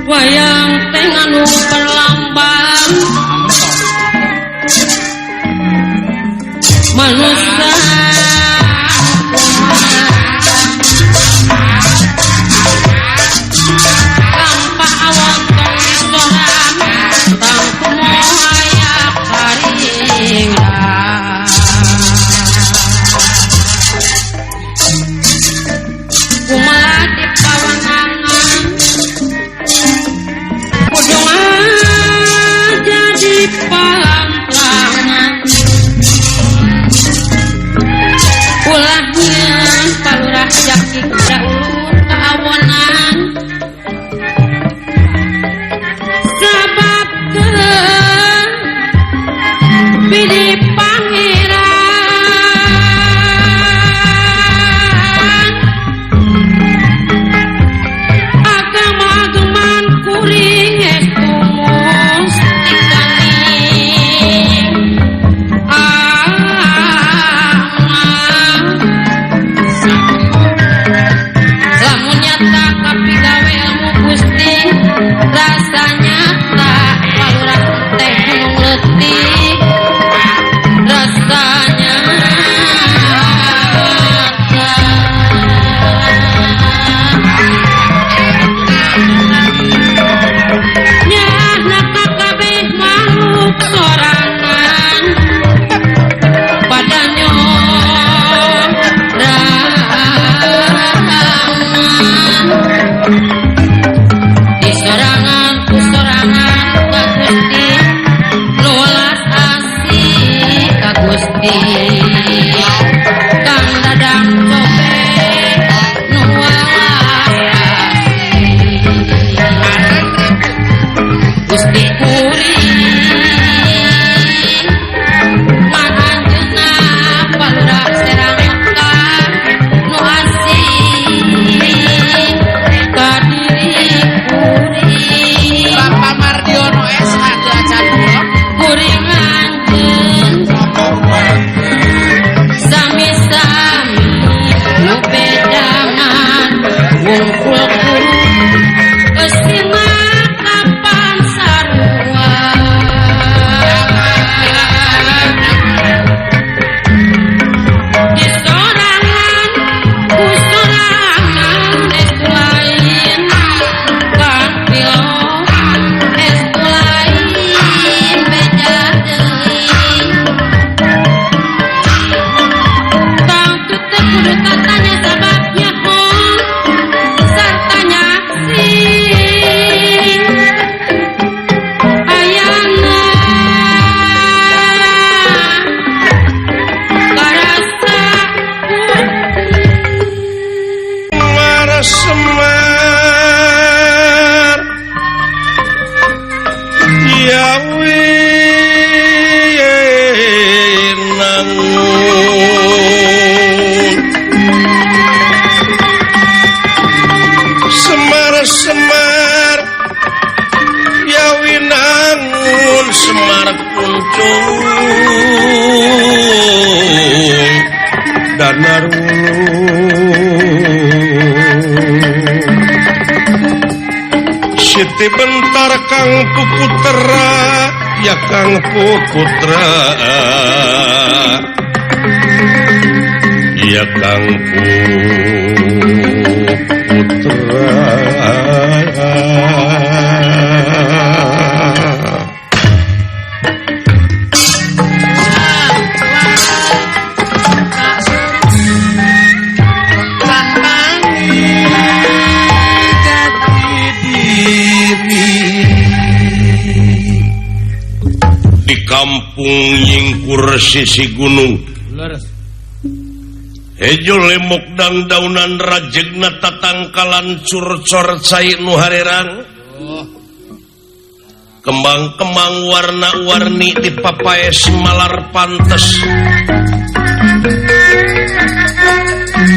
Wayang teh anu perlambang manusia tanpa awon tong disorang tangku moaya karingan kumaha di pawanangan kudu jadi palampangan ulahnya palurah jaki kuda ulun kaawonan sabab keun pilih pangeran agama ageman kuring estu mustikaning lamun nyata kapigawe ilmu Gusti rasa nyata palurah teh gunung leutik. Kuring ngan anjeunna Palurah Serang Mekah nu asih ka diri kuring. Bapak Mardiono SH teu acan pulang. Kuring anjeun sami-sami nu bedangan wungkul guru eusina kapan sarua. Di sorangan ku sorangan estu lain kang pilo estu lain beja deui. Tang teu kudu tatanya sababnya hong sarta nyaksi ayana karasa. Semar Semar ya winangun. Semar Semar ya winangun Semar kuncung danarulung. Siti Bentar Kang Puputra ya Kang Puputra ya Kang Puputra. Can panggih Jati diri di kampung Nyingkur sisi gunung. Leres. Hejo lemok dang daunan rajegna tatangkalan curcor cai nu harerang. Oh, Kembang-kembang warna-warni di papaes malar pantes.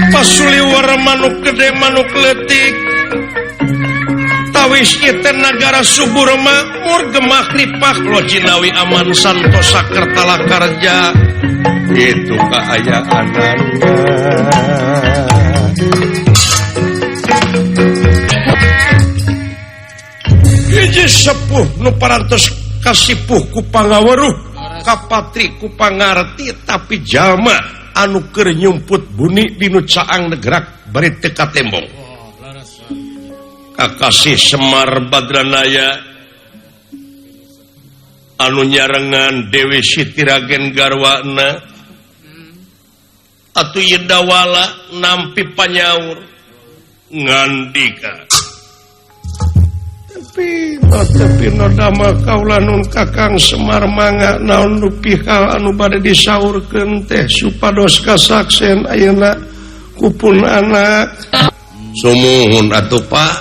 Pasuliwar manuk gede manuk leutik. Tawis ieu nagara subur makmur gemah ripah lo jinawi aman santosa kertala karja. Itu kaayaanana. Hiji sepuh nu parantos kasipuh ku pangaweruh kapatri ku pangarti tapi jalma anu keur nyumput buni dinu caang negerak bari teu katembong. Oh, leres. Kakasih Semar Badranaya anu nyarengan Dewi Siti Ragen garwana atuh ieu dawala nampi panyaur ngandika. Tapi tapi nodama kaula nun Kakang Semar mangga naon nu pihal anu bade disaurkeun teh supados kasaksen ayeuna kupun anak. Sumuhun atuh Pak.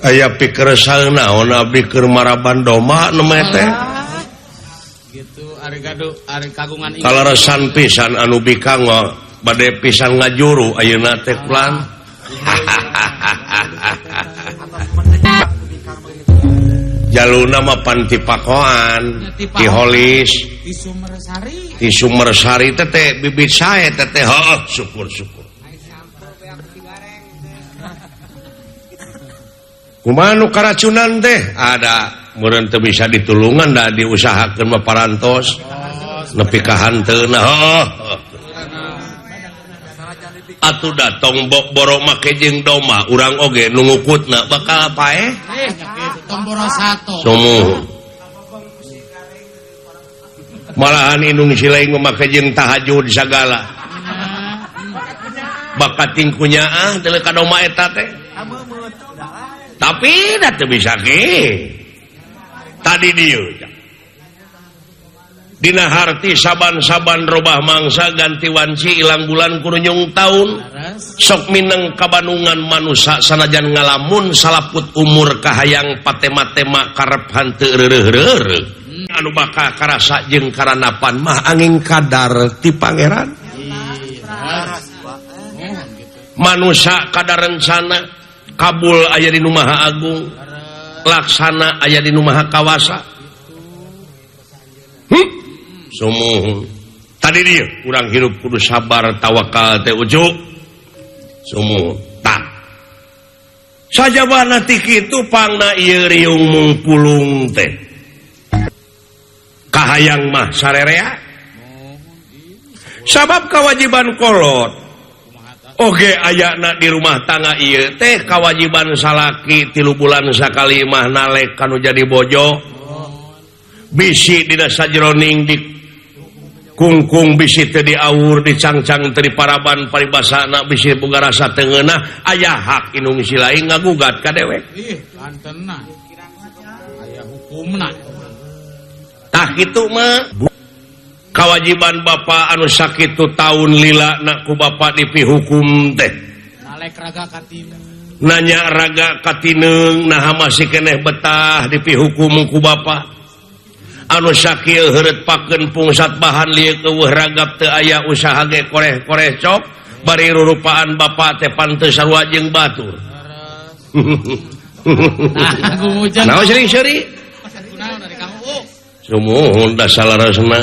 Aya pikeresal naon abdi keur maraban domba nu mah teh. Gitu ari gaduh ari kagungan ieu. Kaleresan pisan anu bikang bade pisan ngajuru ayeuna teh kulan. Jaluna mah pan ti Pakoan, ti Holis, Ti Sumbersari. Ti Sumbersari teh teh bibit sae teh teh heuh syukur-syukur. Kumaha nu karacunan teh? Ada meureun teu bisa ditulungan da diusahakeun mah parantos nepi ka hanteuna heuh. Atuh da tong boro make jeung domba urang oge nu ngukutna bakal paeh. Tomboro sato. Sumuh. Malahan indung silaing make jeung tahajud sagala. Bakat tingkunya ah deuleu ka domba eta teh. Tapi da teu bisa ge. Tadi dieu. Dina harti saban-saban robah mangsa ganti wanci ilang bulan kurunyung taun sok mineng kabanungan manusa sanajan ngalamun salaput umur kahayang patema-tema karep hanteu reureuh-reureuh anu bakal karasa jeung karanapan mah angin kadar ti pangeran. Manusa kadar rencana kabul aya di nu Maha Agung, laksana aya di nu Maha Kawasa. Sumuhun tadi dia kurang hirup kudu sabar tawakal teh ujuk sumuhun tak sajabana ti kitu pangna ieu riung mungpulung teh kahayang mah sarerea sabab kewajiban kolot oge ayana di rumah tangga ieu teh kewajiban salaki 3 bulan sakali mah nalek kanu jadi bojo bisi dina sajroning di kungkung bisi teu diawur dicangcang teu diparaban paribasana bisi boga rasa teu ngeunah aya hak inung si lain ngagugat ka dewek. Ih kantenna aya hukumna tah kitu mah kewajiban bapa anu sakitu taun lila na ku bapa dipihukum teh nalek raga katineng nanya raga katineng naha masih keneh betah dipihukum ku bapa anu sakieu heureut pakeun pungsat bahan lieu eueuh ragap teu aya usaha ge koreh-koreh cok bari rurupaan bapa teh pantes sarua jeung batur. Naon sering-seri? Sumuhun da salaresna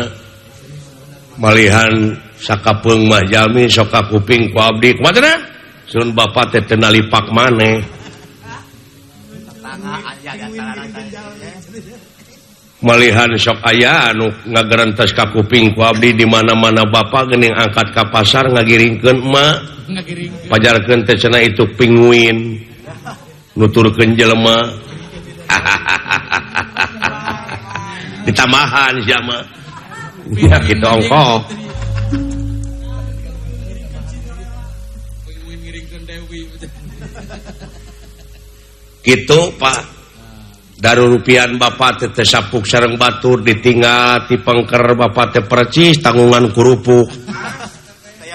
malihan sakapeung mah jalmi sok ka kuping ku abdi kumaha cenah? Sun bapa teh teu nalipak maneh. Malihan sok aya anu ngagerentes ka kuping ku abdi di mana-mana bapa geuning angkat ka pasar ngagiringkeun emak pajarkeun teh cenah itu pinguin nuturkeun jelema ditambahan sia mah ya kitu ongkoh kitu Pak. Darurupian bapak teh sapuk sareng batur ditinggal ti pengker bapak teh percis tanggungan kerupuk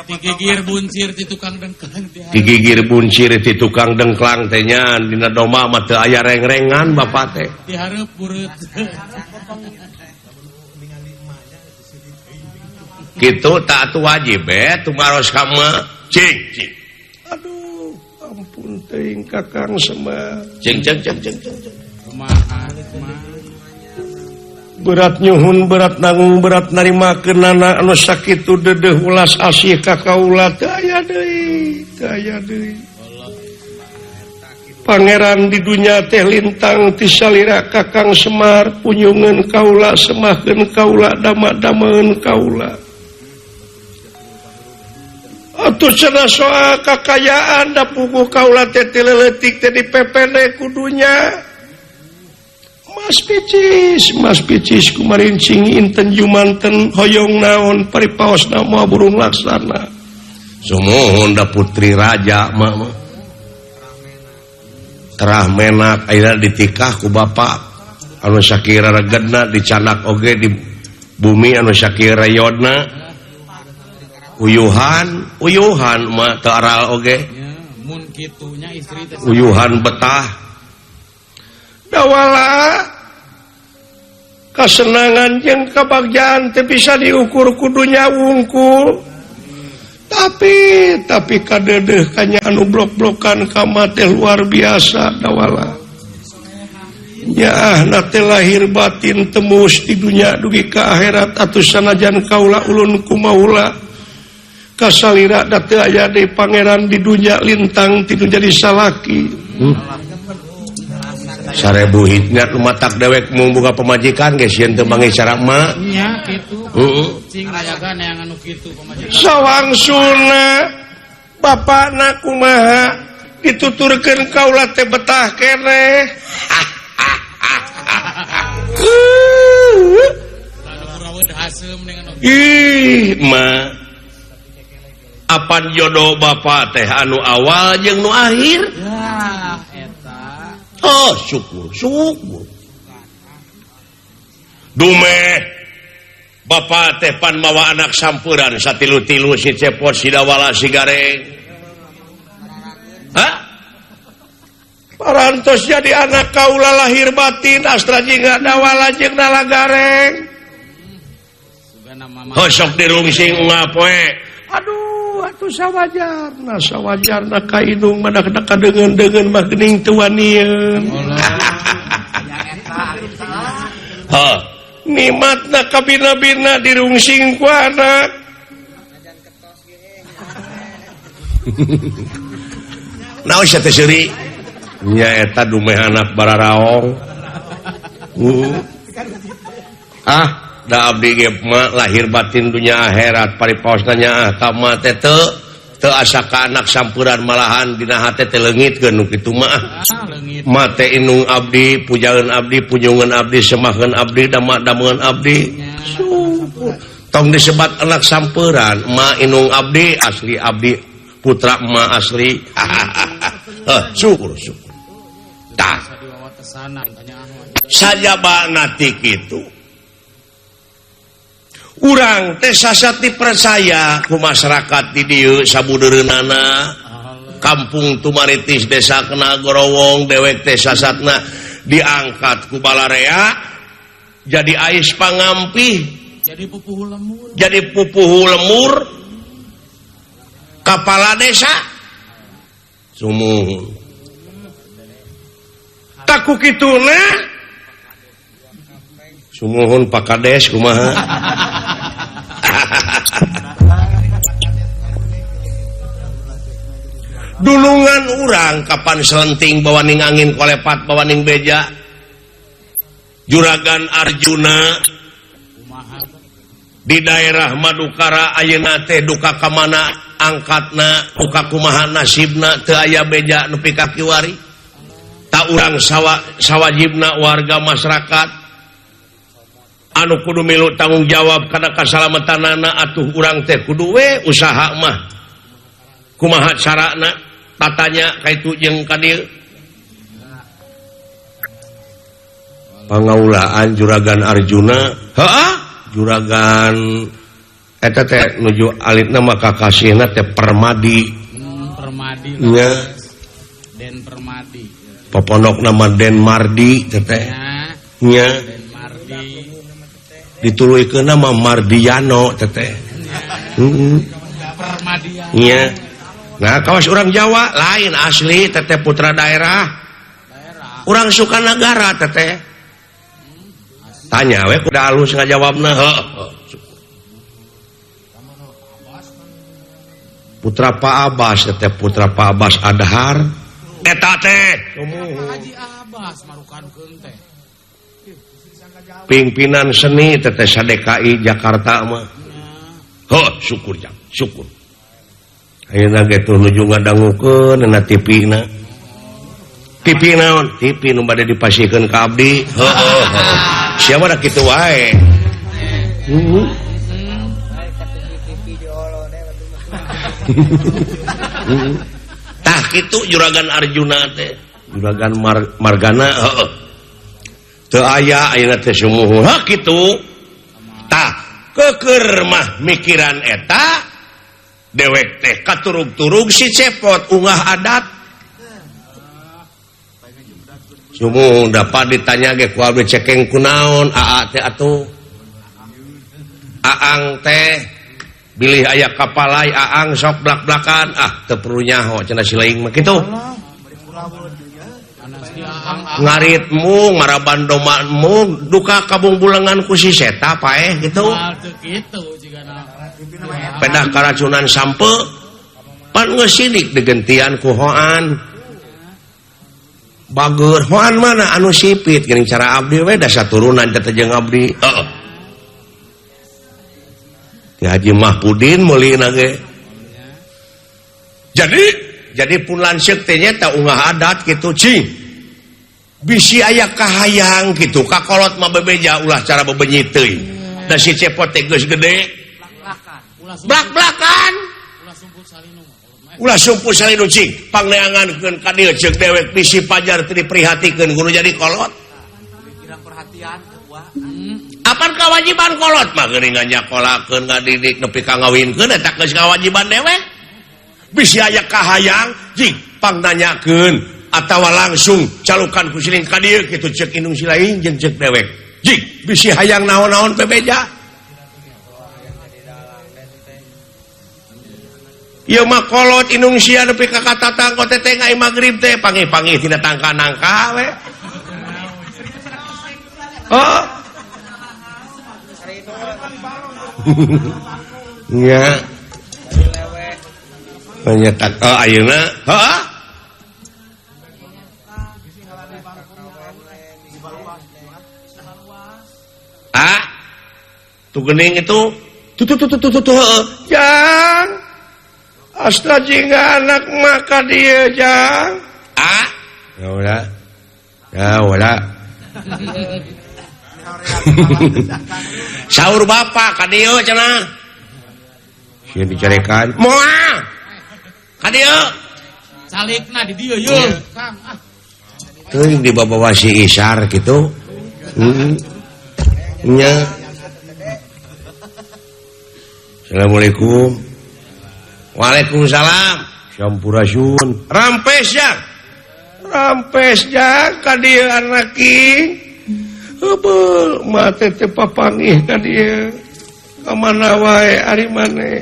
digigir buncir ti tukang dengklang digigir buncir ti tukang dengklang teh nya dina domba mah teu aya reng-rengan bapak teh dihareup bureut kitu tak atuh wajib be tumaros ka mah cing cing aduh ampun teuing Kakang Semar cing cing cing cing cing berat nyuhun berat nanggung berat narimakeunana anu sakitu dedeuh ulas asih ka kaula teu aya deui teu aya deui pangeran di dunya teh lintang ti salira Kakang Semar punyungeun kaula semahkeun kaula dama-dameun kaula atuh cenah soal kakayaan da puguh kaula teh ti leutik teh dipepende ku dunya Mas picis kumarincing inten jumanten hoyong naon paripaosna moal burung laksana. Sumuhun da putri raja mah. Terah menak ayeuna ditikah ku bapak anu sakira regedna dicanak oge di bumi anu sakira rayodna. Uyuhan, uyuhan mah teu aral oge. Mun kitunya istri teh. Uyuhan betah. Dawala kasenangan jeung kabagjaan teu bisa diukur ku dunya wungkul tapi kadeudeuh kanya anu blok-blokan ka teh luar biasa dawala nyaahna teh lahir batin tembus di dunya dugi ka akhirat atuh sanajan kaula ulun kumaula kasalira da teu aya deui pangeran di dunya lintang ti nu jadi salaki. 1000 hitnya lumatak dewek mung boga pamajikan ge sieun teu manggih cara emak nya kitu cing rayaga neangan nu kitu pamajikan sawangsuna bapakna kumaha dituturkeun kaula teh betah keneh ih ma apan jodoh bapak teh anu awal jeung nu akhir ya eta. Oh syukur syukur dumeh Bapak teh pan mawa anak sampuran satilu-tilu si Cepot si Dawala si Gareng. Hah? Parantos jadi anak kaula lahir batin Astra jingga Dawala jeung Nala Gareng. Heuh sok dirungsing unggal poe. Aduh atuh sawajarna sawajarna ka indung mah da kadeungeun-deungeun mah geuning teu wanieun. Heuh nikmatna kabina-bina dirungsing ku anak. Naon sia teh seuri? Nya eta dumeh anak bararaong. Ah, da abdi ge mah lahir batin dunya akhirat paripaosna nyaah ka mah teh teu asa ka anak sampuran malahan dina hate teh leungitkeun nu kitu mah. Mate inung abdi, pujaeun abdi, punjungeun abdi, semaheun abdi, damak-dameun abdi. Syukur. Tong disebat anak sampuran, ma inung abdi asli abdi putra ma asli. Syukur syukur. Tah. Sajabana ti kitu. Urang teh sasat dipercaya ku masyarakat di dieu sabudeureunana. Kampung Tumaritis desa Kena Gorowong dewek teh sasatna diangkat ku balarea jadi ais pangampih jadi pupuhu lemur kepala desa sumuhun taku kituna sumuhun Pak Kades kumaha. Dulungan urang kapan selenting bawaning angin kolepat bawaning beja Juragan Arjuna di daerah Madukara ayeuna teh duka ka mana angkatna duka kumaha nasibna teu aya beja nepi ka kiwari ta urang sawajibna warga masyarakat anu kudu milu tanggung jawab kana kasalamatanana atuh urang teh kudu we usaha mah kumaha carana tatanya kaitu jeung ka dieu pangaulaan Juragan Arjuna heeh Juragan eta teh nuju alitna mah kakasihna teh Permadi. Permadi nya Den Permadi popondokna mah Den Mardi teh teh nya Den Mardi dituluykeunna mah Mardiano teh teh heeh Permadian nya. Nah kawas orang Jawa lain asli teteh putra daerah orang Sukanagara teteh tanya we kuda alus ngajawabna heuh putra Pak Abbas teteh putra Pak Abbas Adhar eta teh Haji Abbas marukankeun teh pimpinan seni teteh sa-DKI Jakarta mah heuh syukur jang syukur. Ayeuna ge tuh nuju ngadangukeun na TV na. TV naon? TV nu bade dipasihkeun ka abdi. Heuh. Sia mah da kitu wae. Heeh. Tah kitu Juragan Arjuna teh, Juragan Margana heuh. Teu aya ayeuna teh sumuhun. Hah kitu. Tah keukeur mah mikiran eta dewek teh katurug-turug si Cepot ungah adat sumuhun dapat ditanya ge ku abdi cekeng kunaon aa teh atuh aang teh bilih aya kapalai aang sok blak-blakan ah teu perlu nyaho cenah si laing mah kitu ngaritmu ngaraban domamu duka kabung bulengan ku si seta paeh kitu pedah karacunan sampe pan geus sidik digentian ku hoan bager hoan mana anu sipit geuning cara abdi we da saturunan teh jeung abdi heeh Ki Haji Mahpudin meulina ge jadi pun lanceuk teh nya ta ungah adat kitu cing bisi aya kahayang kitu kakolot mah bebeja ulah cara bebenyi teuing da si Cepot teh geus gede blak-blakan ulah sumpu salinu cing pangneangankeun ka dieu ceuk dewek bisi pajar teu diprihatikeun kudu jadi kolot Apan kewajiban kolot mah geuning nyakolakeun ngadidik nepi ka ngawinkeun eta geus kewajiban dewek. Bisi aya kahayang jing pangnanyakeun atawa langsung calukan ku siling ka dieu kitu ceuk indung si lain jeung ceuk dewek. Jing bisi hayang naon-naon bebeja. Ieu mah kolot indung sia nepi ka katatang ko teteh ai magrib teh panggih-panggih tina tangka nangka we. Oh. Nya. Nyetak oh ayeuna heeh. Ah. Tuh geuning itu tuh tuh tuh tuh tuh jang. Astra jingga anak maka dia jang. Ah. Ya udah. Ya udah. Sahur bapak ka dieu cenah. Sieun dicarekan. Moal. Ka dieu. Salikna di dieu yeuh. Kang ah. Teuing dibawa si Isar kitu. Heeh. Nya. Assalamualaikum. Waalaikumsalam. Sampurasun. Rampes jang. Rampes jang ka dieu anak king. Heubeul mate teh papanggih ka dieu. Ka mana wae ari maneh.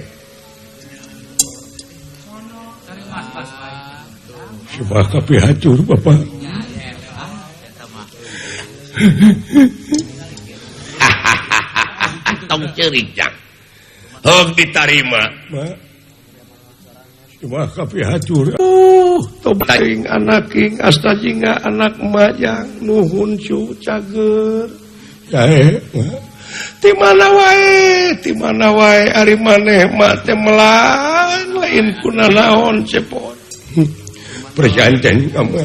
Coba kapi hancur bapak. Tong ceurik jang. Heug ditarima. Coba kapi hancur. Tobaing anak king asta jingga anak majang nuhun cu cager. Jae. Ti mana wae ari maneh mah teh melan lain kuna naon cepot. Perjanjian kamu.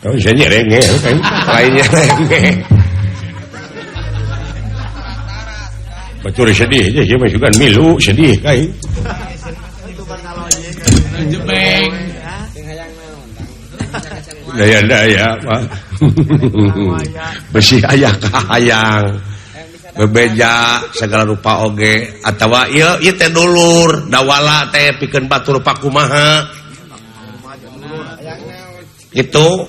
Kamu bisa nyerenge kan? Lainnya nyerenge. Batur sedih aja, siapa juga milu sedih kai. Jebeng. Daya-daya pak. Besi ayah kahayang. Bebeja segala rupa oge atawa ieu ieu teh dulur dawala teh pikeun batur pakumaha. Itu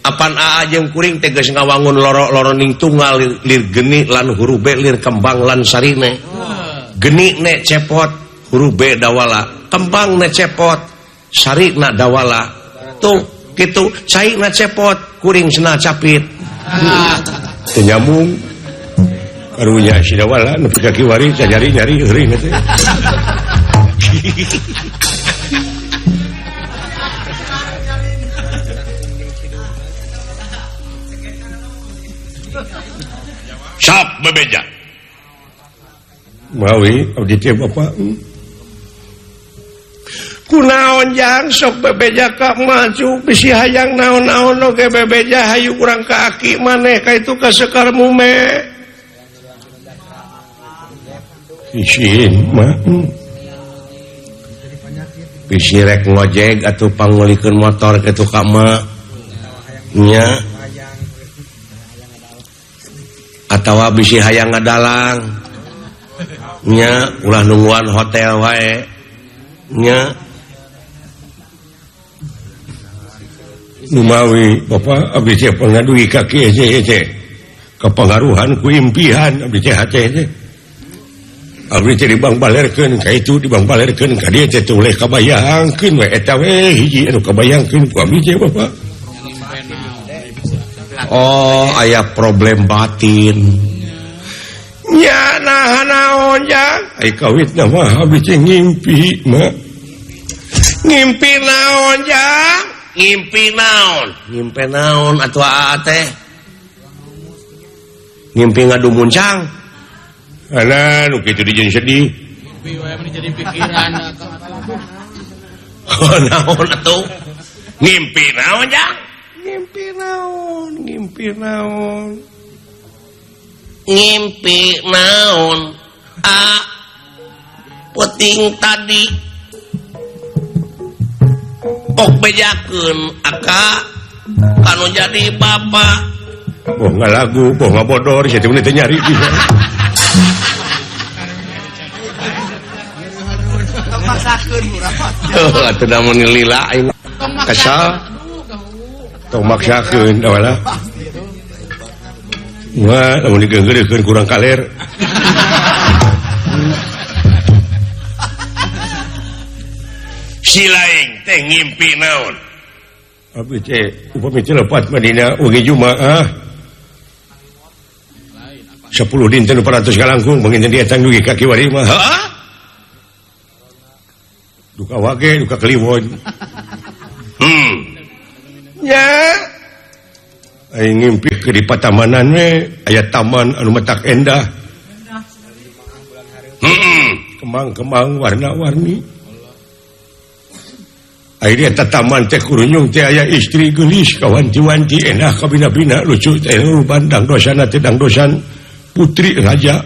apan aa jeung kuring teh geus ngawangun loro-loroning tunggal lir geni lan huruf B lir kembang lan sarine. Geni ne cepot huruf B dawala, kembang ne cepot sarina dawala. Tuh kitu cai na cepot kuring cenah capit. Teu nyambung. Karunya si dawala nepi ka kiwari nyari-nyari eureun teh. Sok bebeja. Mawi abdi teh bapak. Kunaon jang sok bebeja ka maju bisi hayang naon-naon oge bebeja hayu urang ka aki maneh ka itu ka Sekar Mume. Isin mah. Bisi rek ngojek atuh pangulikeun motor kitu ka emak. Nya. Atawa bisi hayang ngadalang. Nya ulah nungguan hotel wae. Nya. Numawi bapak abdi teh pangadugi ka kieu teh. Kapangaruhan ku impian abdi teh hate teh. Abdi teh dibangbalerkeun ka itu dibangbalerkeun ka dieu teh teu uleh kabayangkeun we eta we hiji anu kabayangkeun ku abdi teh bapak. Oh, aya problem batin. Nya naha naon jang? Ai kawitna mah abdi teh ngimpi mah. Ngimpi naon jang? Ngimpi naon? Ngimpi naon atuh aa teh? Ngimpi ngadu muncang. Alah nu kitu dijieun sedih. Ngimpi wae mah jadi pikiran. Oh, naon atuh? Ngimpi naon jang? Ngimpi naon? Ngimpi naon? Ngimpi naon? A puting tadi. Pok bejakeun aka Kanu jadi bapak. Boh ngalagu, boh ngabodor, sia teh teu nyari bisa. Heuh, atuh da mun lila aing kesal. Tong maksakeun da. Wah, lamun digeunggeurkeun kurang kaler. Si laing teh ngimpi naon? Abdi teh upami teh lepat mah dina wengi Jumaah. 10 dinten 400 kalangkung manginten dia tanggung ka kiwari mah. Heeh. Duka wage, duka kliwon. Nya. Aing ngimpi ke di patamanan we, aya taman anu matak endah. Kembang-kembang warna-warni. Akhirnya eta taman teh kurunyung teh aya istri geulis kawanti-wanti endah kabina-bina lucu teh bandang dosana teh dangdosan putri raja.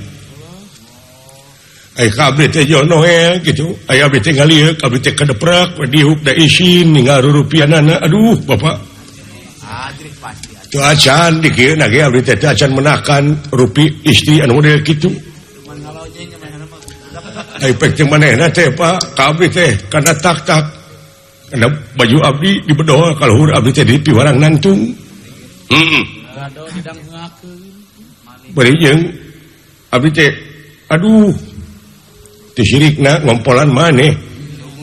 Ai ka abdi teh Noel gitu, aya abdi teh ngalieuk, abdi teh kadeprak we dihuk da isin ninggal rurupianana. Aduh bapak. Teu acan di kieu na ge abdi teh teu acan menakan rupi istri anu model kitu. Ai pek teh manehna teh Pak, ka abdi teh kana tak-tak. Karena baju abdi di bedol kaluhur abdi teh di piwarang nangtung. Heeh. Bari jeung abdi teh aduh teu sirikna ngompolan maneh.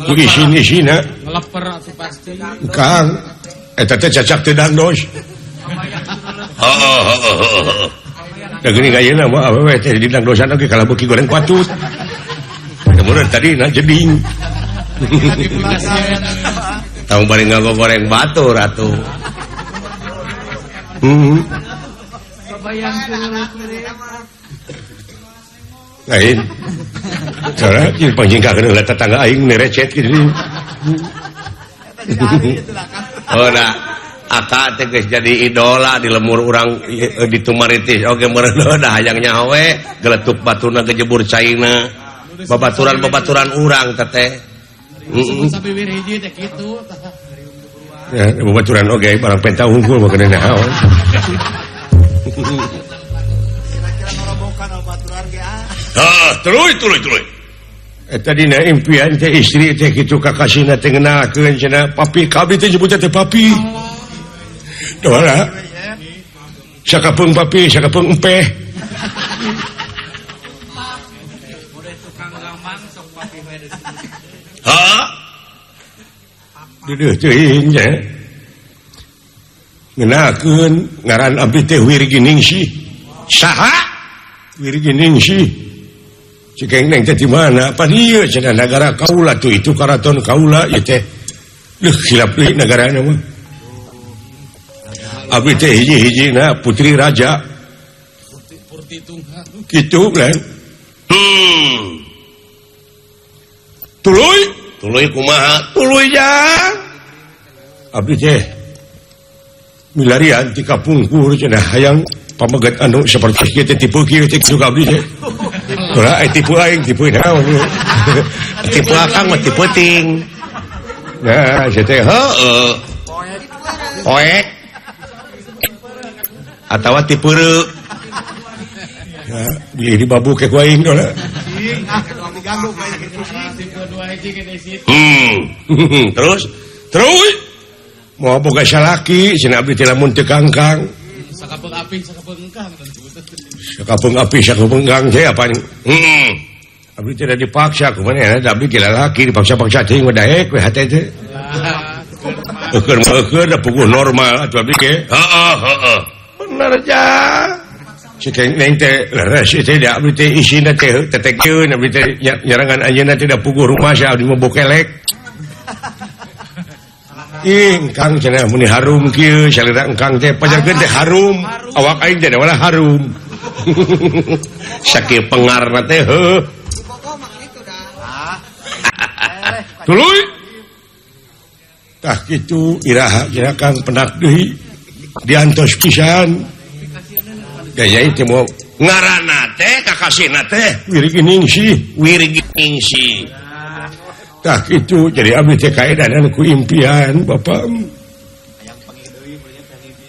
Ku isin-isina ngeleper atuh pasti. Kang eta teh cacak teh dangdos. Heeh heeh heeh. Da geuning ayeuna mah awewe teh di dangdosan oge kalah beuki goreng patut. Kemudian tadi na jeding. Tahu bari ngagoreng batur atuh. Lain. Cara jeung pangjingkakeun heula tetangga aing nerecet kitu. Oh da aka teh geus jadi idola di lemur urang di Tumaritis oge meureun da hayang nyaho we geletuk batuna gejebur caina. Babaturan-babaturan urang teh. Ya, babaturan oge barang penta unggul mah kena naon. Hah, tuluy tuluy tuluy. Eta dina impian teh istri teh kitu kakasihna teh ngeunalkeun cenah papi ka abdi teh nyebutna teh papi. Doa. Sakapeung papi, sakapeung empeh. Hah? Duduh teuing nya. Ngeunalkeun ngaran abdi teh Wirginingsih. Saha? Wirginingsih. Cek neng teh di mana? Pan ieu cenah nagara kaula tuh itu karaton kaula ieu teh. Leuh silap deui nagarana mah. Abdi teh hiji-hijina putri raja. Kitu kan. Tuluy, tuluy kumaha? Tuluy jang. Abdi teh milarian ti kapungkur cenah hayang pameget anu sapertos kieu teh tipe kieu teh kitu ka abdi teh. Ulah tipe aing tipe naon. Tipe akang mah tipe ting. Nah, sia teh heueuh. Poek. Atawa tipe reu. Ya, di babu ke ku aing dola. Terus terus mau boga salaki cenah abdi teh lamun teu kangkang. Sakapeung api sakapeung engkang. Sakapeung api sakapeung engkang teh apa? Abdi teh da dipaksa kumaha da abdi ge lalaki dipaksa-paksa teuing mah daek we hate teh. Eukeun mah eukeun da puguh normal atuh abdi ge. Heeh heeh. Bener jang. Si neng teh leres teh da abdi teh isina teh tetekeun abdi teh nyarangan anjeunna teh da puguh rumah sia abdi mah bokelek. Ih, engkang cenah meni harum kieu salira engkang teh pajarkeun teh harum. Awak aing teh da harum. Sakieu pengarna teh heuh. Tuluy. Tah kitu iraha cenah Kang penak deui diantos pisan. Gaya itu mau ngaranna teh kakasihna teh Wirginingsih. Wirginingsih. Tah kitu jadi abdi teh kaedanan ku impian bapak.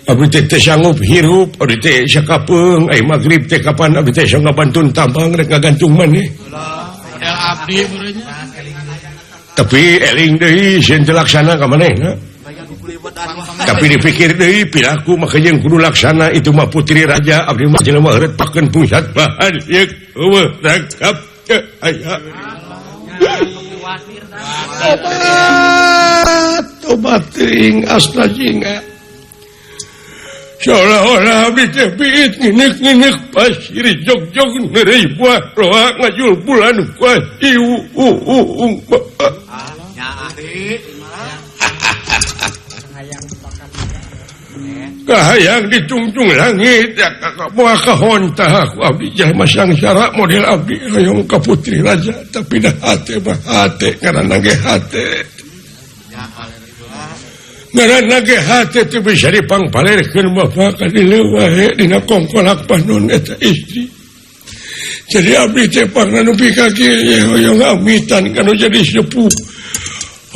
Abdi teh teu sanggup hirup abdi teh sakapeung ai magrib teh kapan abdi teh sok ngabantun tambang rek ngagantung maneh. Model abdi meureunnya. Tapi eling deui sieun teu laksana ka manehna. Tapi dipikir deui piraku maka jeung kudu laksana itu mah putri raja abdi mah jelema heureut pakeun pusat bahan ieu eueuh rangkap teu aya. Obat obat teuing asna jingga. Seolah-olah abdi teh biit nginek-nginek pasir jog-jog neureuy buah roa ngajul bulan kuah iu kahayang ditungtung langit ya kakak moal kahontah aku abdi jelema sangsara model abdi hoyong ka putri raja tapi dah hate mah hate ngaranna ge hate ngaranna ge hate teu bisa dipangpalerkeun bapak ka dieu wae dina kongkolak panon eta istri jadi abdi teh pangna nepi ka kieu hoyong amitan kanu jadi sepuh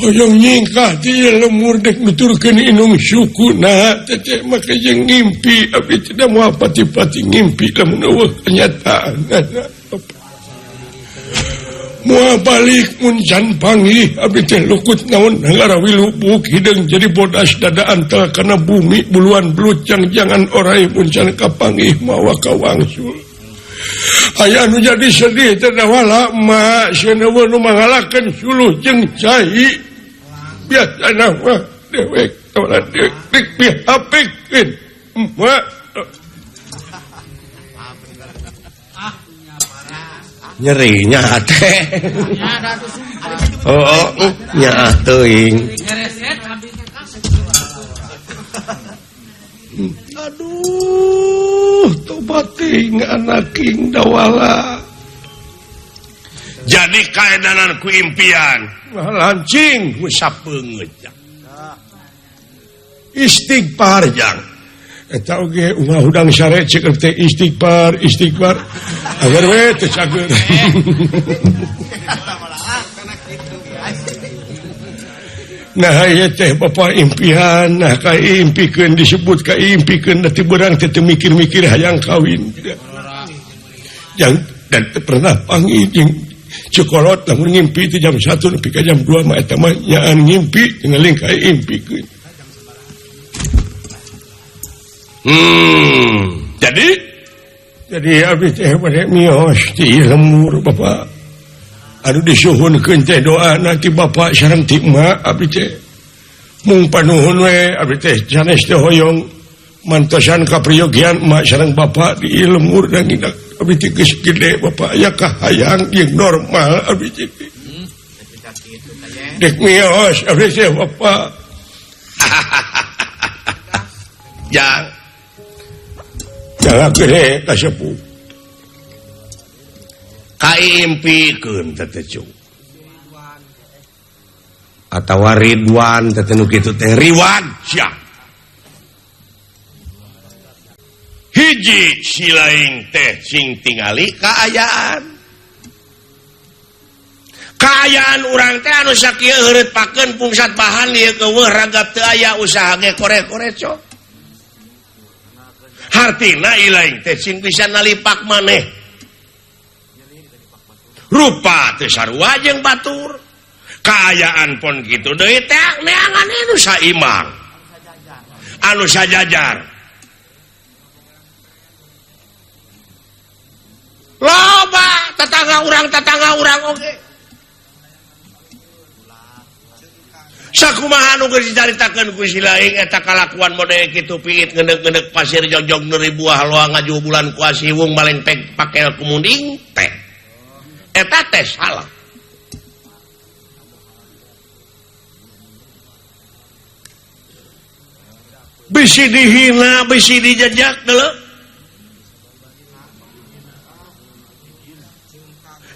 hoyong nyingkah di lemur dek nuturkeun inung suku nah teh make jeung ngimpi abdi tidak moal pati-pati ngimpi lamun eueuh kenyataan moal balik mun can panggih abdi teh lukut naon ngarawi lubuk hideung jadi bodas dada antel kana bumi buluan belut jang-jangan orai mun can kapanggih mawa kawangsul aya nu jadi sedih teh wala ma sieun eueuh nu mangalakeun suluh jeung cai biasana mah dewek tolak dewek dihapikeun mah nyerinya teh oh nya teuing aduh tobat teuing anak king dawala jadi kaedanan ku impian lancing sapeungeut istighfar jang eta oge ungah hudang sare ceuk teh istighfar istighfar agar we teu cager nah ieu teh bapa impian nah ka impikeun disebut ka impikeun da teu beurang teh teu mikir-mikir hayang kawin jang dan teu pernah panggih jeung cekolot lamun ngimpi teh jam 1 nepi ka jam 2 mah eta mah nyaan ngimpi ngeling ka impikeun. Jadi abdi teh bade mios ti lembur bapak anu disuhunkeun teh doana ti bapak sareng ti emak abdi teh mung panuhun we abdi teh sanes teh hoyong mantosan kapriyogian emak sareng bapak di lembur dan abdi teh geus gede bapak aya kahayang jeung normal abdi teh dek mios abdi teh bapak jang jalan gede ka sepuh kaimpikeun teh cuk atawa Ridwan teh nu kitu teh Riwan sia hiji si lain teh sing tingali kaayaan kaayaan urang teh anu sakieu heureut pakeun pungsat bahan ieu keueuh ragap teu aya usaha ge korek-korek cok hartina ilaing teh sing bisa nalipak maneh rupa teh sarua jeung batur kaayaan pon kitu deui teh neangan anu saimang anu sajajar loba tetangga urang oge sakumaha nu geus dicaritakeun ku si laing eta kalakuan model kitu piit ngeundeuk-ngeundeuk pasir jogjog neuri buah loa ngaju bulan kuasi wung malengpek pakel kumunding teh eta teh salah bisi dihina bisi dijejak deuleu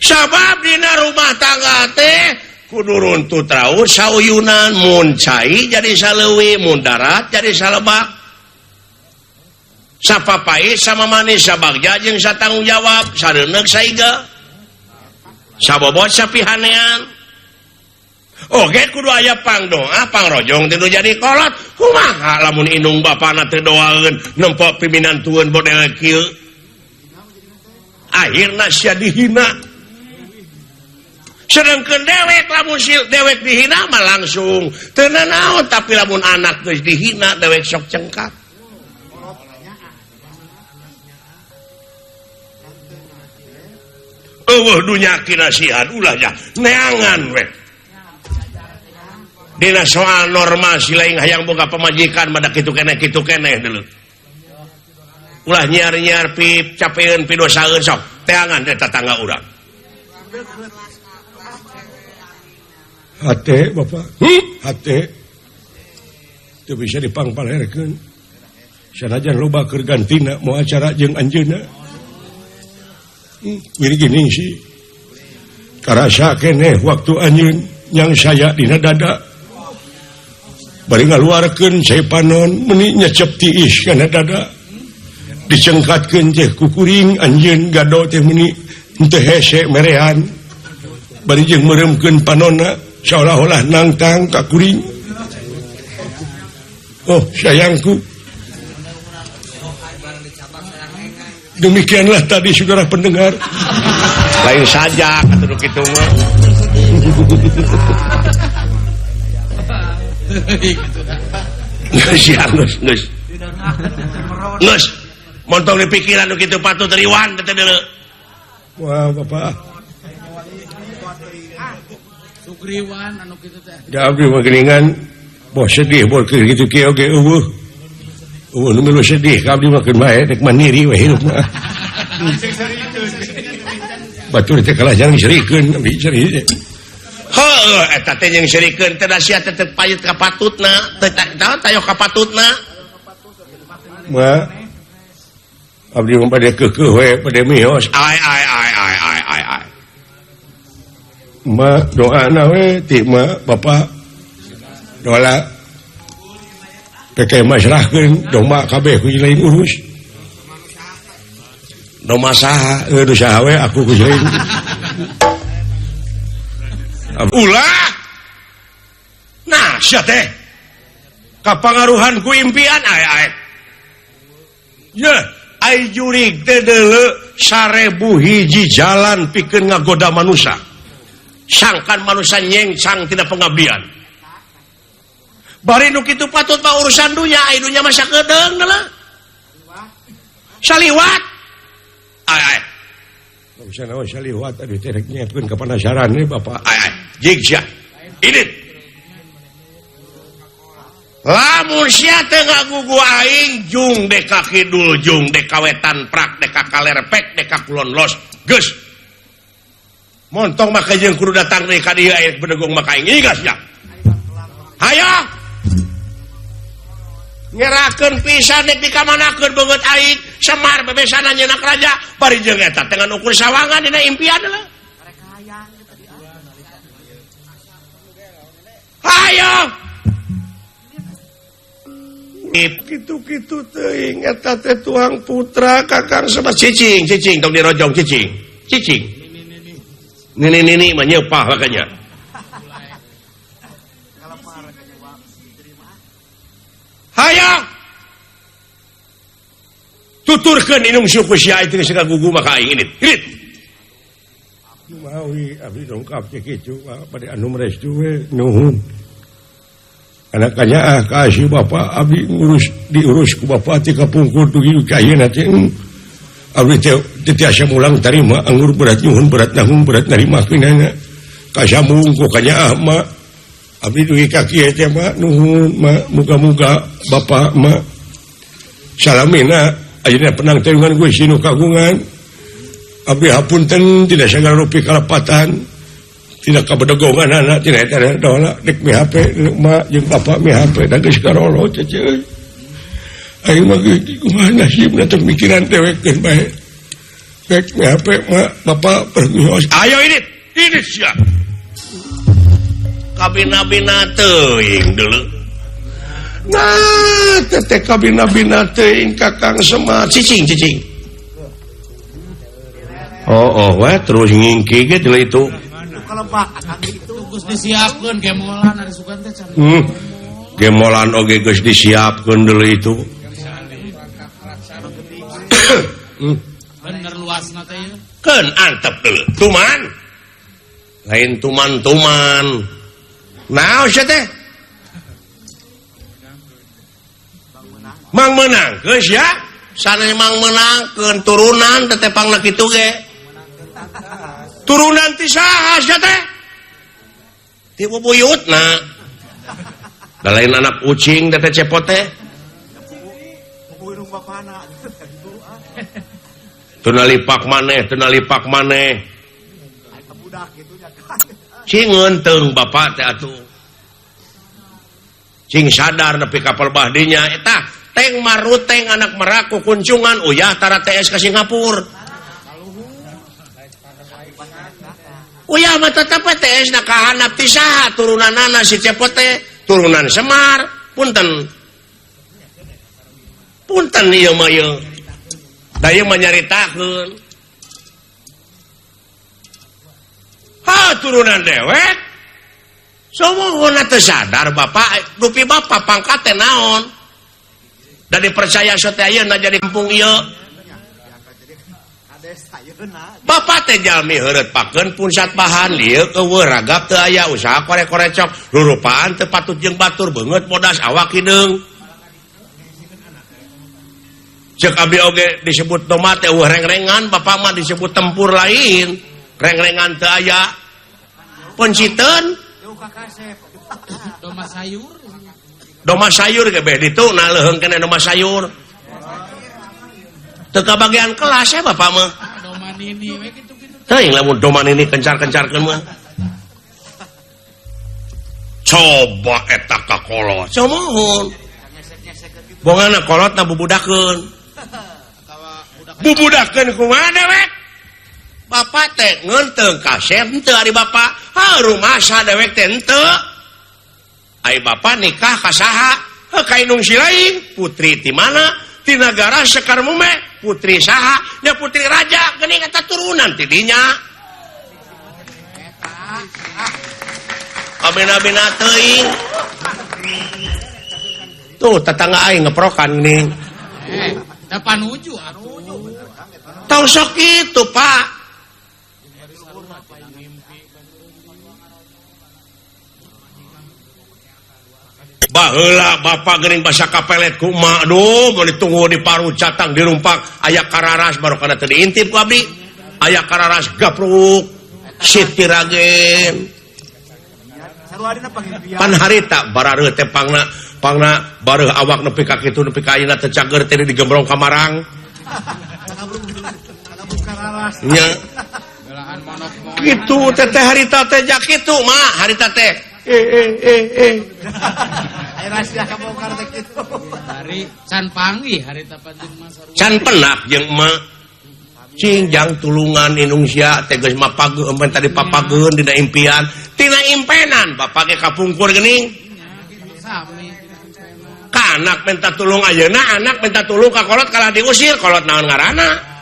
sabab dina rumah tangga teh kudu runtut raur sauyunan mun cai jadi saleuwi mun darat jadi salebak sapapai sama manis sabagja jeung satanggung jawab sareuneuh saiga sabobot sapihanean oge kudu aya pangdoa pangrojong teh nu jadi kolot Kumaha lamun indung bapana teu doaeun nempo piminantueun model kieu. Akhirna sia dihina. Sedangkan dewek lamun si dewek dihina mah langsung teu nanaon, tapi lamun anak geus dihina dewek sok cengkak. Eueuh dunya kinasihan ulah nya neangan we. Dina soal norma si lain hayang boga pamajikan mah da kitu keneh deuleu. Ulah nyiar-nyiar pi capeun pi dosaeun sok teangan teh tatangga urang. Hate Bapak, hate teu bisa dipangpalerkeun. Sanajan loba keur gantina moal acara jeung anjeunna. Wiri geuning sih. Karasa keneh waktu anjeun yang saya dina dada. Bari ngaluarkeun cai panon meuni nyecep tiis kana dada. Dicengkatkeun teh kukuring anjeun gado teh meuni henteu hese merehan. Bari jeung meureumkeun panonna seolah-olah nangtang ka kuring. Oh sayangku. Demikianlah tadi saudara pendengar. Lain saja kata nu kitu mah. Geus ya geus geus. Geus montong di pikiran nu kitu patut riwan teh deuleu. Wah Bapak. Sugriwan anu kitu teh. Da abdi mah geuningan boh sedih boh kitu kieu oge eueuh. Eueuh nu milu sedih ka abdi mah keun bae rek mandiri we hirup mah. Batur teh kalah jangan serikeun abdi seri. Heuh eta teh jeung serikeun teh da sia teh teu payet ka patutna, teh tayo ka patutna. Ma abdi mah bade keukeuh we bade mios. Ai ai ai ai ai ai ai. Ma doana we ti ma Bapak dola PK masrahkeun domba kabeh ku lain urus. Domba saha? Heuh nu saha we aku ku lain. Ulah. Nah, sia teh. Kapangaruhan ku impian ai ai. Ye, ai jurig teh deuleu 1000 hiji jalan pikeun ngagoda manusia. Sangkan manusia nyengcang tina pengabdian. Bari nu kitu patut mah urusan dunya, ai dunya mah sakedeung deuleu. Saliwat. Ai ai. Urusan naon saliwat aduh teh rek nyiapkeun ka panasaran we Bapak. Ai ai, jig sia. Idit. Lamun sia teu ngagugu aing jung deka kidul jung deka wetan prak deka kaler pek deka kulon los. Geus. Montong mah jeung kudu datang deui ka dieu aya bedegong mah ka aing igas sia. Hayo. Ngerakeun pisan dek dikamanakeun beungeut aing Semar bebesana nyenak raja bari jeung eta teh ngan ukur sawangan dina impian lah. Hayo. Kitu-kitu teuing eta teh tuang putra Kakang Semar cicing cicing tong dirojong cicing cicing. Nini nini mah nyeupah makanya. Hayang tuturkeun inung suku sia itu geus ngagugu maka aing ini. Irit. Mawi abdi dongkap teh kitu bade anu restu we nuhun. Anak kanyaah ka si bapa abdi ngurus diurus ku bapa ti kapungkur dugi ka ayeuna teh. Abdi teh tiasa mulang tarima anggur berat nyuhun berat nanggung berat narima keunana. Kasambung ku kanyaah mah abdi dugi ka kieu teh mah nuhun mah muga-muga bapa mah salamina ayeuna penang teuingan Gusti nu kagungan. Abdi hapunten tidak sagala rupi kalepatan tidak kabedegongan anak tidak eta dola dek mi HP mah jeung bapa mi HP da geus karolo cece euy. Aing mah kumaha nasibna teh mikiran dewek bae. Dek mi HP mah bapa permios. Ayo ini ini sia. Kabina-bina teuing deuleu. Nah, teh kabina-bina teuing Kakang Semar cicing cicing. Oh oh we terus ngingki ge deuleu itu. Kalau Pak itu geus disiapkeun kemolan ari sugan teh can. Gemolan oge geus disiapkeun deuleu itu. Bener luasna teh ieu. Keun antep deuleu. Tuman. Lain tuman-tuman. Naon sia teh? Mang meunang geus ya. Sanes mang meunangkeun turunan teh tepangna kitu ge. Turunan ti saha sia teh? Ti bubuyutna. Da lain anak ucing teh cepot teh. Teu nalipak maneh, teu nalipak maneh. Cing ngeunteung bapak teh atuh. Cing sadar nepi ka pelbah dinya eta teng maruteng anak meraku kuncungan uyah tara TS ka Singapura. Uyah mah tetep TS na kahanap ti saha turunanana si cepot teh. Turunan Semar, punten. Punten ieu mah ieu. Da ieu mah nyaritakeun. Ha turunan dewek. Sumuhunna teu sadar bapak, dupi bapak pangkat teh naon. Da dipercaya sote ayeuna jadi kampung ieu. Bapak teh jalmi heureut pakeun punsat bahan lieu eueuh ragap teu aya usaha korek-korecok rurupaan teu patut jeung batur beungeut bodas awak hideung. Ceuk abdi oge disebut tomat teh eueuh rengrengan bapak mah disebut tempur lain rengrengan teu aya penciteun doma sayur doma sayur ge beh ditu na leuheung keneh doma sayur teu kabagian kelas ya bapak mah. Doma nini we kitu-kitu. Teuing lamun doma nini kencar-kencarkeun mah. Coba eta ka kolot. Sumuhun. Bongana kolotna bubudakeun. Bubudakeun kumaha dewek? Bapak teh ngeunteung kasep henteu ari bapak. Ha rumasa dewek teh henteu. Ai bapak nikah ka saha? Heuh ka indung si lain, putri ti mana? Ti nagara Sekar Mume, putri saha? Nya putri raja, geuning eta turunan ti dinya. Abena-bena teuing. Tuh tetangga aing ngeprokan geuning. Da panuju atuh. Tong sok kitu, Pak. Baheula bapak geuning basa kapelet ku emak, aduh mun ditunggu di paru catang dirumpak aya kararas baru kana teu diintip ku abdi. Aya kararas gapruk Siti Ragen. Pan harita barareuh teh pangna pangna bareuh awak nepi ka kitu nepi ka ayeuna teh cager teh digembrong ka marang. Nya. Kitu teh teh harita teh ja kitu mah harita teh. Hari can panggih harita panjang mah sarua. Can penak jeung emak. Cing jang tulungan indung sia teh geus mapageun empen tadi papageun dina impian. Tina impenan bapak ge kapungkur geuning. Ka anak minta tulung ayeuna anak minta tulung ka kolot kalah diusir kolot naon ngaranna.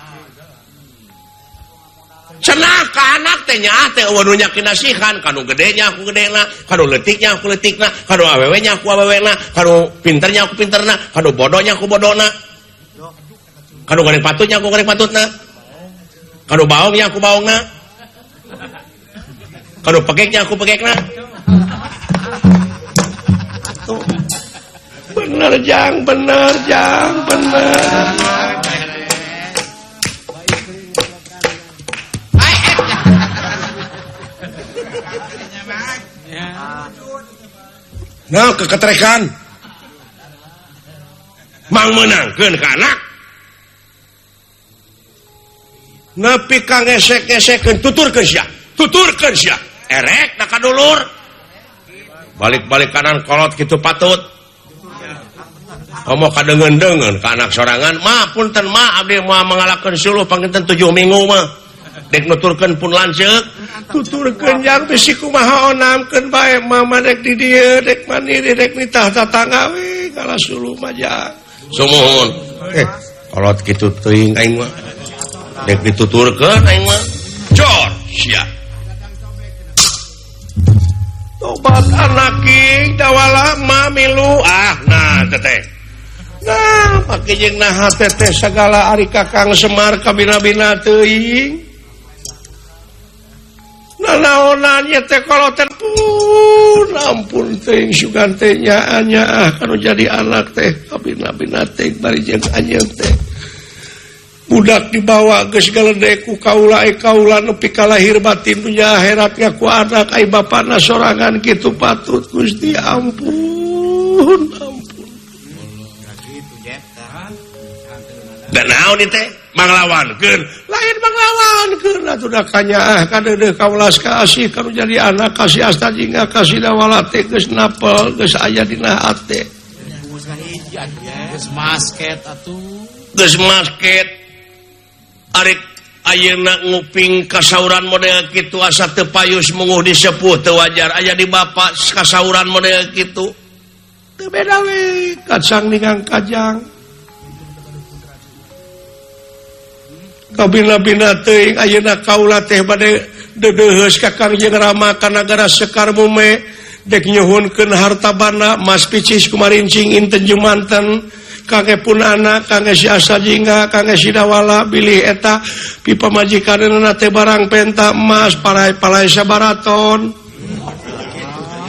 Cenah ka anak teh nyaah teh eueuh nu nyakinasihan kanu gedenya ku gedena kanu leutiknya ku leutikna kanu awewenya ku awewena kanu pinternya ku pinterna kanu bodohnya ku bodona kanu goreng patutnya ku goreng patutna kanu baongnya ku baongna kanu pekeknya ku pekekna. Tuh. Bener jang bener jang bener. Nah, keketrekan mang meunangkeun ka anak nepi ka ngesek-ngesekeun tuturkeun sia tuturkeun sia erek da ka dulur balik-balik kanan kolot kitu patut komo kadeungeun-deungeun ka anak sorangan mah punten mah abdi moal mangalakeun suluh panginten 7 minggu mah dek nuturkeun pun lanceuk tuturkeun jang bisi kumaha onamkeun bae mama dek di dieu dek mandiri dek nitah tatangga we kalah suluh mah jang sumuhun kolot kitu teuing aing mah dek dituturkeun aing mah jor sia Tobat anak dawala ma milu ah nah teteh. Nah pake jeung naha teteh sagala ari Kakang Semar kabina-bina teuing. Nanaonan nya teh koloten pun ampun teuing sugan teh nyaah nyaah kanu jadi anak teh kabina-bina teuing bari jeung anjeun teh. Budak dibawa geus galedek ku kaula e kaula nepi ka lahir batin dunya akhirat ngaku anak ai bapana sorangan kitu patut Gusti ampun ampun. Dan naon ieu teh manglawankeun lain manglawankeun atuh da kanyaah kadeudeuh kaulas kaasih kanu jadi anak kasih asta jingga kasih dawala teh geus napel geus aya dina hate. Geus masket atuh. Geus masket arek ayeuna nguping kasauran model kitu asa teu payus munguh disepuh teu wajar aya di bapak kasauran model kitu teu beda we kacang ningang kajang kabina-bina teuing ayeuna kaula teh bade deudeuheus ka Kangjeng Rama ka nagara Sekar Mume dek nyuhunkeun harta banda mas picis kumarincing inten jumanten kangge pun anak kangge si Asa Jingga kangge si Dawala bilih eta pipamajikanna teh barang penta emas palai-palai sabaraton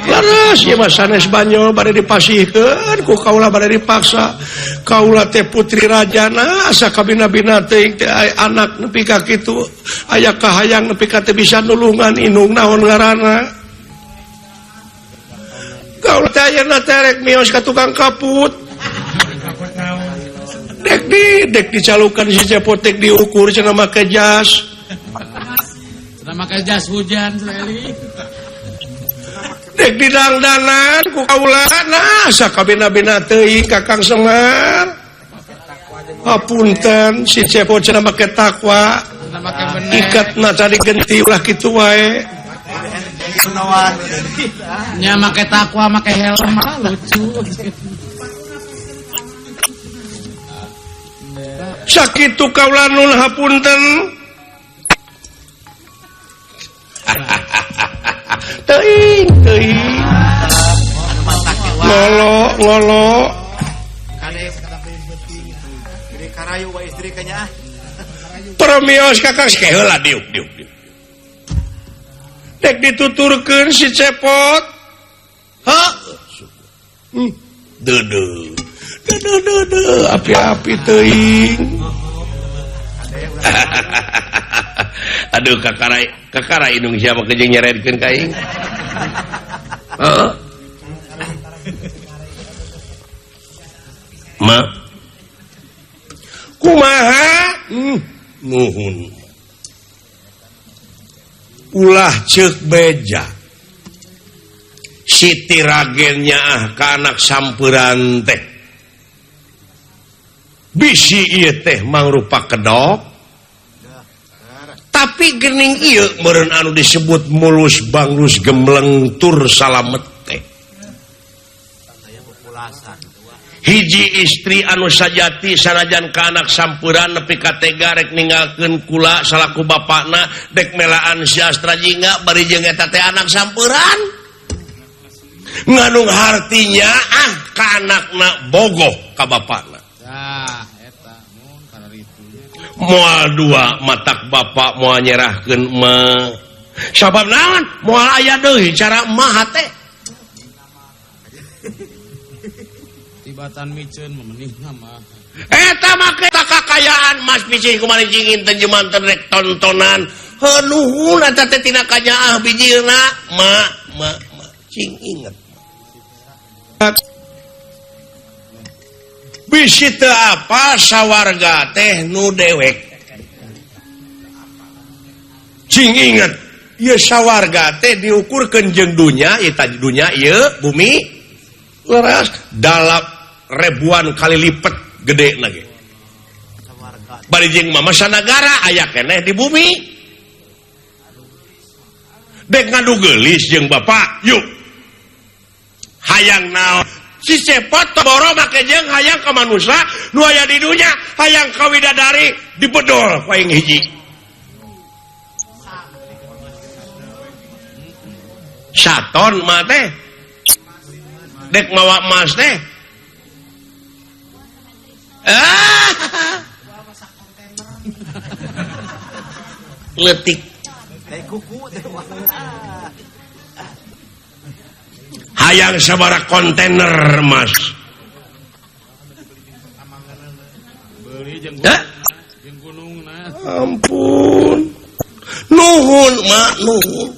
laras ieu mah sanes Banyol bade dipasihkeun ku kaula bade dipaksa kaula teh putri rajana asa kabina-bina teuing teh anak nepi ka kitu aya kahayang nepi ka teu bisa nulungan indung naon ngaranna kaula teh ayeuna teh rek mios ka tukang kaput dek di dek dicalukan si Cepot dek diukur cenah make jas cenah make jas hujan Leli dek didangdanan ku kaula nah sakabina-bina teuing Kakang Semar hapunten si Cepot cenah make takwa ikatna tadi genti ulah kitu wae nya make takwa make helm lucu. Sakitu kaula nun hapunten. Teuing teuing. Ngolo ngolo. Permios Kakang heula diuk diuk diuk. Dek dituturkeun si Cepot. Ha. Deudeuh. Deudeuh deudeuh api-api teuing. Aduh kakara kakara indung sia mah jeung nyeredkeun ka aing. Heeh. Ma. Kumaha? Nuhun. Ulah ceuk beja. Siti Ragen nyaah ka anak samperan teh. Bisi ieu teh mangrupa kedok tapi gening ieu meureun anu disebut mulus banglus gemleng tur salamet teh hiji istri anu sajati sanajan ka anak samperan nepi ka tega rek ninggalkeun kula salaku bapakna dek melaan si Astra Jingga bari jeung eta teh anak samperan nganung hartinya ah ka anakna bogoh ka bapakna. Moal dua matak bapak moal nyerahkeun mah sabab naon moal aya deui cara mah hate tibatan miceun memenihna mah eta make kakayaan mas biji kumaha cingin teh jemanten rek tontonan heuh nuhun eta teh tina kanyaah bijilna ma ma ma cing inget bisi teu apa sawarga teh nu dewek cing inget ieu sawarga teh diukurkeun jeung dunya ieu tadi dunya ieu bumi leras dalam ribuan kali lipat gede lagi bari jeung mah sanagara aya keneh di bumi dek ngadu geulis jeung bapak yuk hayang naon si Cepot boro make jeung hayang ka manusia nu aya di dunya hayang ka widadari dibedol ku aing hiji. Saton mah teh dek mawa emas teh. Ah. Letik. Hayang sabara kontainer emas. Ampun. Nuhun mak nuhun.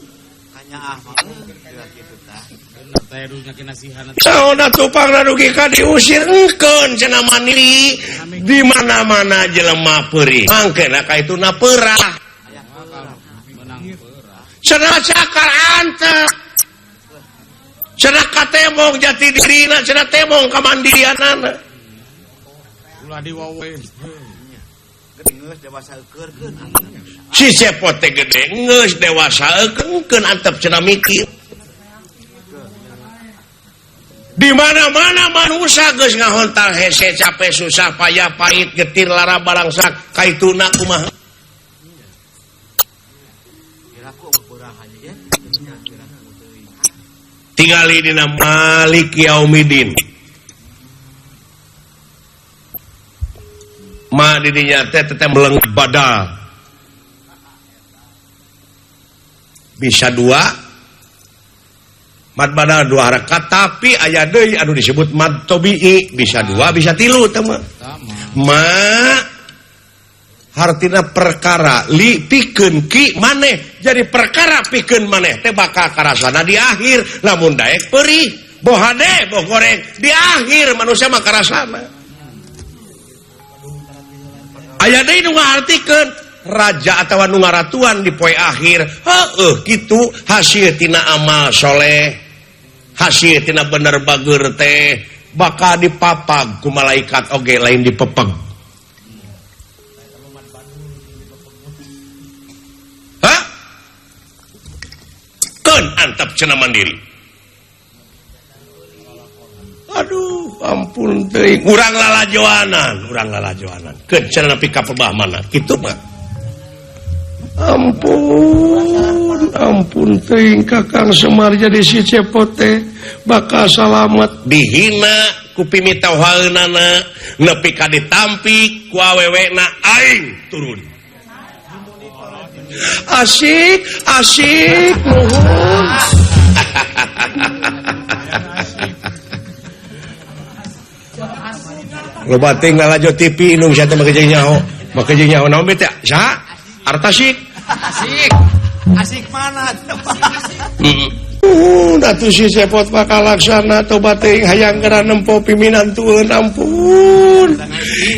Saona tupang dugi ka diusir engkeun cenah mandiri di mana-mana jelema peurih. Mangkeuna ka ituna peurah. Cenah cakar antep. Cenah katembong jati dirina, cenah tembong kamandirianana. Ulah diwawe. Si cepot teh gede geus dewasa eukeukeun antep cenah mikir. Di mana-mana manusia geus ngahontal hese capek susah payah pahit getir lara balangsak kaituna kumaha. Tingali dina Malik Yaumidin. Ma didinya teh teteh meleng badal. Bisa dua mad badal dua harakat tapi aya deui anu disebut mad tobi'i bisa dua bisa tilu teh mah. Ma hartina perkara li pikeun ki maneh jadi perkara pikeun maneh teh bakal karasana di akhir lamun daek perih boh hade boh goreng di akhir manusia mah karasana. Aya deui nu ngaartikeun raja atawa nu ngaratuan di poe akhir heueuh kitu hasil tina amal soleh hasil tina bener bager teh bakal dipapag ku malaikat oge lain dipepeg. Hah? Keun antep cenah mandiri. Aduh ampun teuing urang lalajoanan keun cenah nepi ka pebah mana kitu mah. Ampun ampun teuing Kakang Semar jadi si cepot teh bakal salamet dihina ku pimitohaeunana nepi ka ditampik ku awewena aing turun. Asik asik nuhun. Loba teuing lalajo TV indung sia teh make jeung nyaho make jeung nyaho naon teh saha Artasik asik asik mana atuh si cepot bakal laksana tobat teuing hayang geura nempo piminantueun ampun.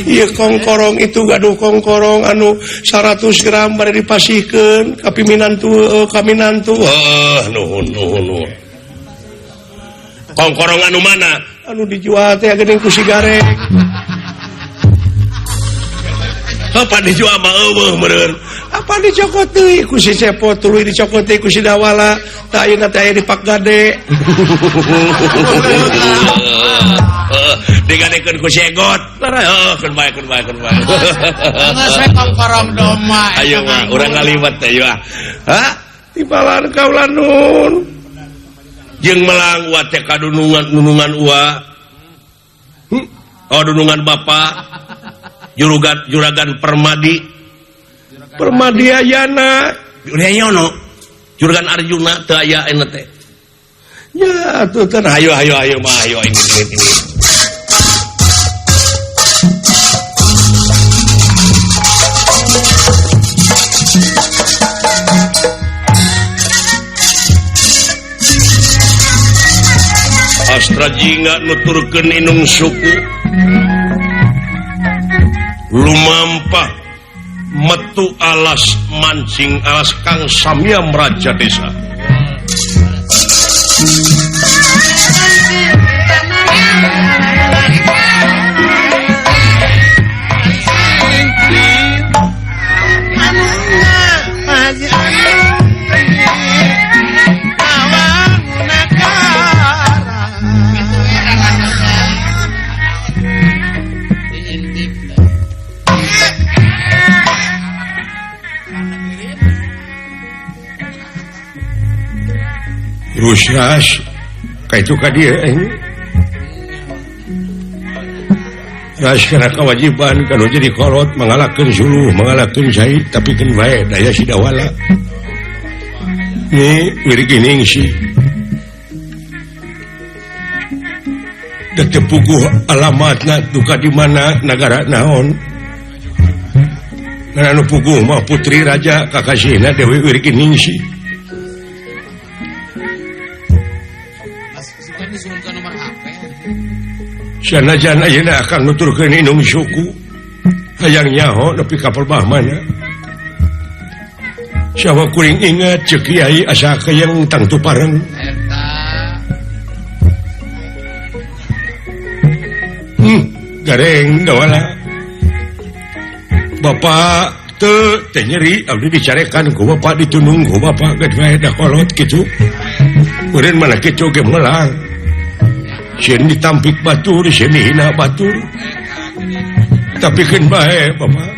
Ieu kongkorong itu gaduh kongkorong anu 100 gram bade dipasihkeun ka piminantu ka minantu. Heuh nuhun nuhun nuhun. Kongkorong anu mana? Anu dijual teh geuning ku sigarek. Apa dijual mah eueuh meureun. Apa dicokot deui ku si cepot tuluy dicokot deui ku si Dawala. Tah ayeuna teh aya di Pak Gade. Digadekeun ku si Egot. Heuh keun bae keun bae keun bae. Geus we kongkorong domba. Ayo mah urang ngaliwet teh ayo ah. Hah? Timbalan kaula nun. Jeung melang ua teh kadunungan nunungan ua. Oh dunungan bapa. Juragan Permadi. Permadi Ayana. Yono. Juragan Arjuna teu aya euna teh. Ya atuh teh hayo hayo hayo mah hayo ini ini. Astra jingga nuturkeun inung suku. Lumampah metu alas mancing alas Kang Samyam Raja Desa. Rusras ka itu ka dieu ras kana kewajiban kalau jadi kolot mengalakeun suluh mengalakeun cai tapi keun bae daya sidawala ni Wirginingsih da teu puguh alamatna duka di mana nagara naon ngan anu puguh mah putri raja kakasihna Dewi Wirginingsih. Sanajan ayeuna akan nuturkeun inung suku hayang nyaho nepi ka perbah mana sawa kuring inget ceuk kiai asa keyeng tangtu pareng eta gareng dawala bapak teu teh nyeri abdi dicarekan ku bapak ditunung ku bapak geus bae da kolot kitu eureun mana kitu ge melang sieun ditampik batur sieun dihina batur tapi keun bae bapak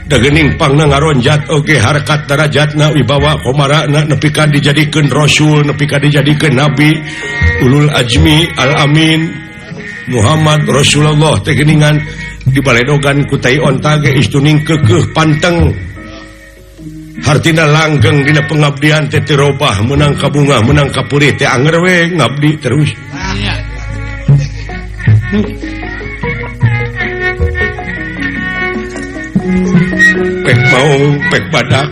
da geuning pangna ngaronjat oge harkat darajatna wibawa komarana nepi ka dijadikeun rasul nepi ka dijadikeun nabi ulul azmi al amin Muhammad Rasulullah teh geuningan dibaledogan ku tai onta ge istuning keukeuh panteng hartina langgeng dina pengabdian teh teu robah meunang ka bunga meunang ka purih teh anger we ngabdi terus. Pek maung pek badak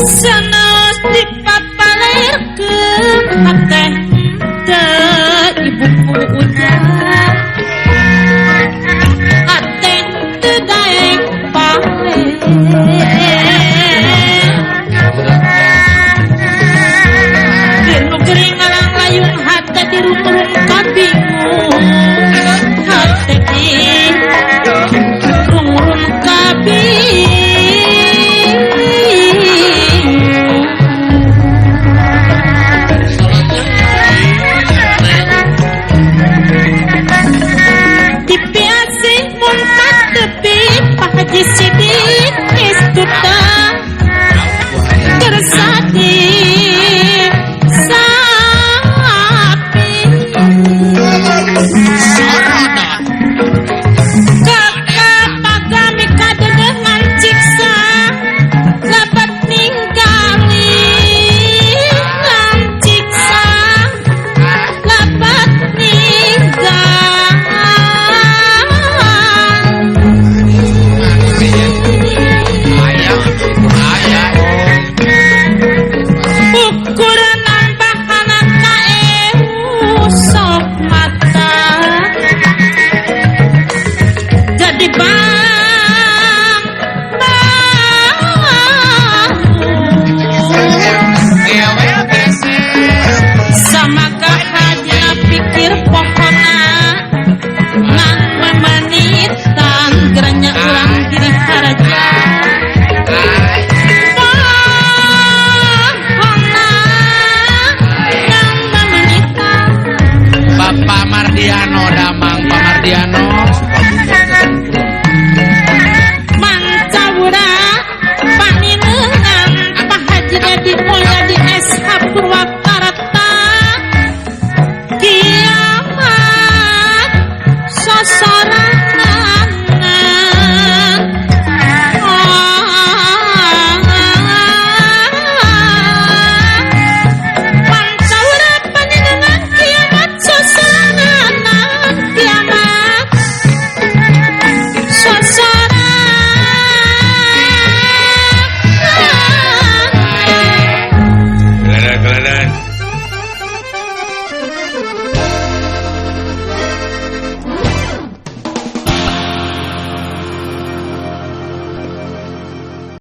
sanos dipapalirkeun hate.